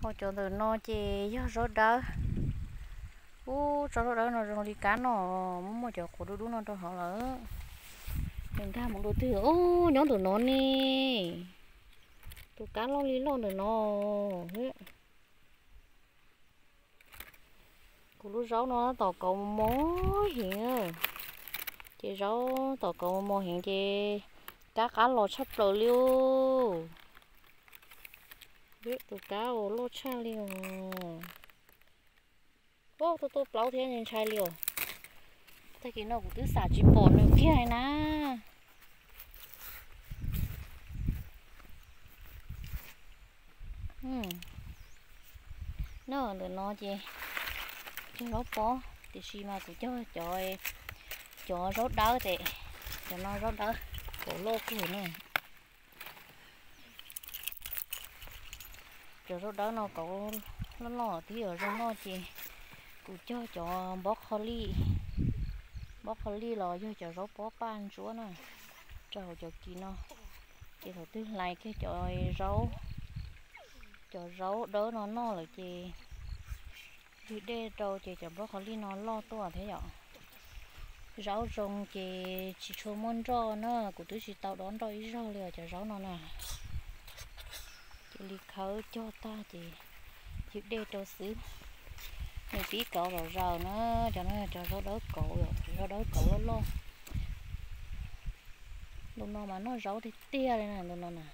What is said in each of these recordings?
Cov ntawm no ces yog zaub dawb. Ub, tso zaub dawb no zoo li kab no, muaj muaj cov quav dub dub no rau hauv lawm. Nws nkag mus dua twg? Ub, nyob ntawm no ne. Tus kab loj li loj ntawm no. Kuv lub zaub no tom kauv mos heev, ces zaub tom kauv mos heev ces kab qab los tshaj plaws li. Tus kab uas loj tshaj li os. Ub, tuaj tuaj plaub thiab ntshai li os. Tag kis no kuv twb xam tsis pom nws kiag li na. No ntawm no ces cog zaub pob, tiam sis mas kuv cog cov, cov zaub dawb tes, cov no zaub dawb, kauv loj kawg na. Cov zaub dawb no kauv loj loj twb yuav zoo noj ces kuv cog cov npob qho lij. Npob qho lij los yog cov zaub pob paj ntsuab na, rau hauv cov kis no. Ces thaum twg hlais kiag cov zaub, cov zaub dawb no noj lawm ces ywg dej rau ces cov npob qho lij no loj tuaj thiab yom. Zaub zoo ces tsis tshua muaj nroj na, kuv twb tsis tau dob nroj ib zaug li os cov zaub no na. Cia li khawb cog tag ces ywg dej rau xwb. Nws pib kauv zom zaws na, cov no yog cov zaub dawb kauv, zaub dawb kauv loj loj. Ntu no mas noj zaub tiag tiag li na, ntu no na.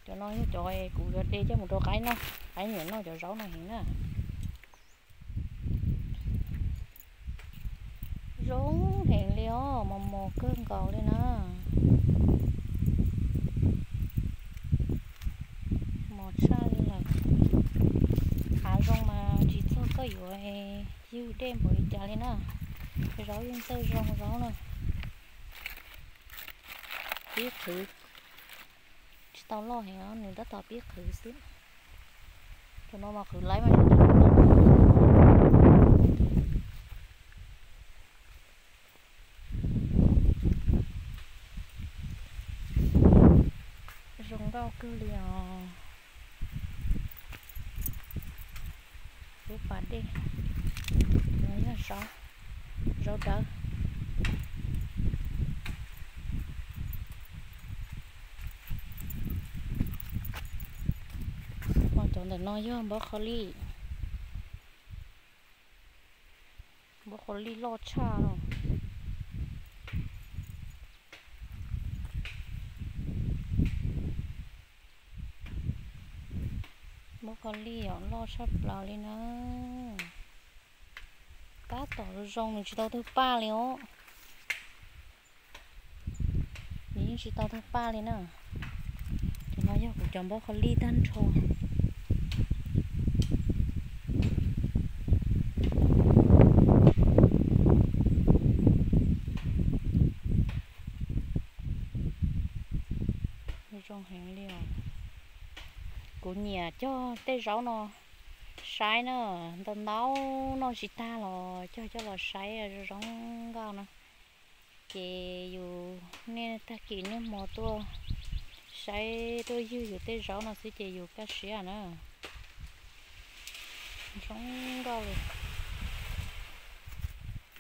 Cov no yog cov kuv yuav de coj mus rau qaib noj, qaib nyiam noj cov zaub no heev na. Zoo heev li os, mos mos kawg nkaus li na. Mos tshaj li lawm. Hav zoo mas tsis txog koj yuav ywg dej npaum li cas li na. Zaub yeej txawj zoo zaub na. Pib qhwv, tsis tau loj heev, nws tab tom pib qhwv xwb. Tus no mas qhwv laib mas zoo nkauj kawg li os. Lub pas dej, no yog zaub, zaub dawb. Ho cov ntawm no yog npob qho lij. Npob qho lij loj tshaj no. Npob qho lij os, loj tshaj plaws li na. Tab tom zoo, nws tsis tau tawg paj li os. Nws yeej tsis tau tawg paj li na. Cov no yog kuv cov npob qho lij tag nrho. Zoo heev li os. Kuv nyiam cog tej zaub no saib na, ntau ntau noj tsis tag los cog coj los saib zoo zoo nkauj na. Ces yus niaj tag kis niaj hmo tuaj saib tuaj ywg yus tej zaub no xwb ces yus kaj siab na. Zoo nkauj li.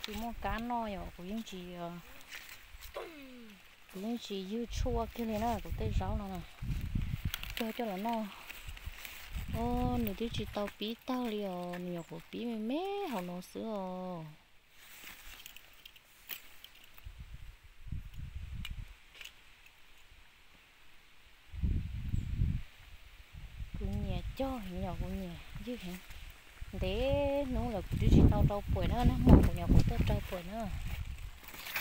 Tsis muaj kab noj yom, kuv yeej tsis, kuv yeej tsis ywg tshuaj kiag li na, kuv tej zaub no cog coj los noj. Os, nws twb tsis tau pib tawg li os, nws nyuam qhuav pib me me hauv no xwb os. Kuv nyiam cog heev yom, kuv nyiam ywg heev. Ntev hnub lawm kuv twb tsis tau rau puam na, nag hmo kuv nyuam qhuav tuaj rau puam na.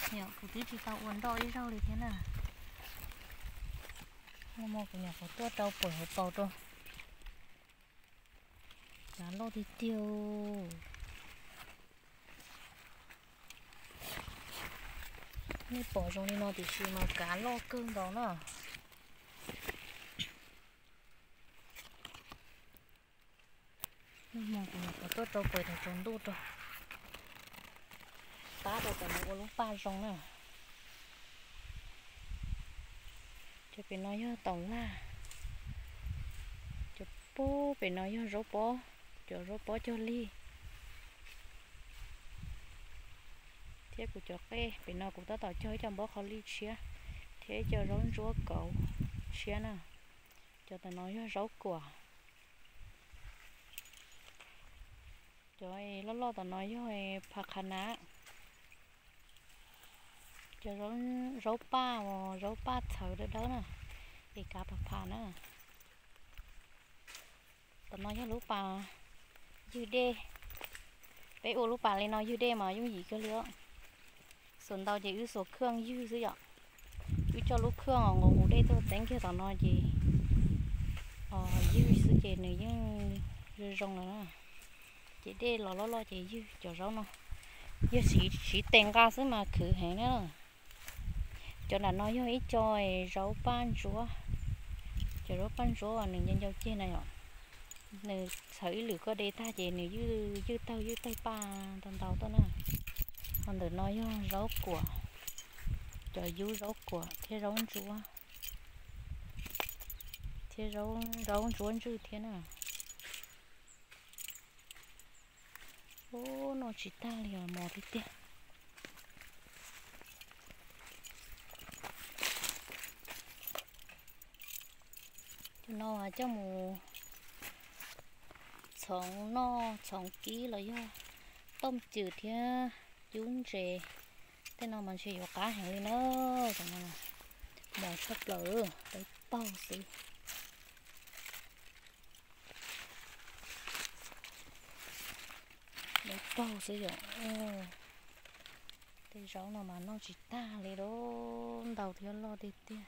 Kuv twb tsis tau ua nroj ib zaug li thiab na. Nag hmo kuv nyuam qhuav tuaj rau puam hauv paus rau. Kav loj tiag tiag. Nej pom zoo li no tiam sis mas kav loj kawg nkaus na. Nag hmo kuv nyuam qhuav tuaj rau puam thaum tsaus ntuj rau, pab rau kom nws ua lub paj zoo na. Cov pem no yog taum laj, Ub, pem no yog zaub pob, cov zaub pob cog lig thiab kuv cov qej. Pem no kuv tab tom cog ib co npob qhov lig tshiab thiab ib co zaub ntsuab kauv tshiab na. Cov tom no yog zaub kuam. Cov loj loj tom no yog pha qha na. Cov zaub paj, zaub paj txhawv dawb dawb na, es kav pha pha na. Tom no yog lub pas ywg dej. Peb ua lub pas li no ywg dej mas yooj yim kawg li os. Xuas ntau ces wb xuas khaj ywg xwb yom. Wb coj lub khaj nqus nqus dej tuaj txeeb kiag tom no ces ywg xwb ces nws yeej zoo zoo lawm na. Ces dej los loj loj ces ywg cov zaub no. Yog siv tes nqa xwb mas khwv heev na. Cov nram no yog ib co zaub paj ntsuab. Cov zaub paj ntsuab uas nws ncau ncau ceg na yom. Nws txhawv ib lwm koj de tag ces nws ywj tawg ywj tawg paj ntau ntau tuaj na. Ho ntawm no yog zaub kuam, cov yub zaub kuam thiab zaub ntsuab, thiab zaub ntsuab ntswj thiab na. Ub, noj tsis tag li os, mos tiag tiag. Cov no coj mus txhoov noj txhoov kib los yog tooj cwm thiab cub ntses. Tej no mas ntshe yuav qab heev li na. Cov no mos tshaj plaws, dawb paug xwb. Dawb paug xwb yom. Tej zaub no mas noj tsis tag li, ntau thiab loj tiag tiag.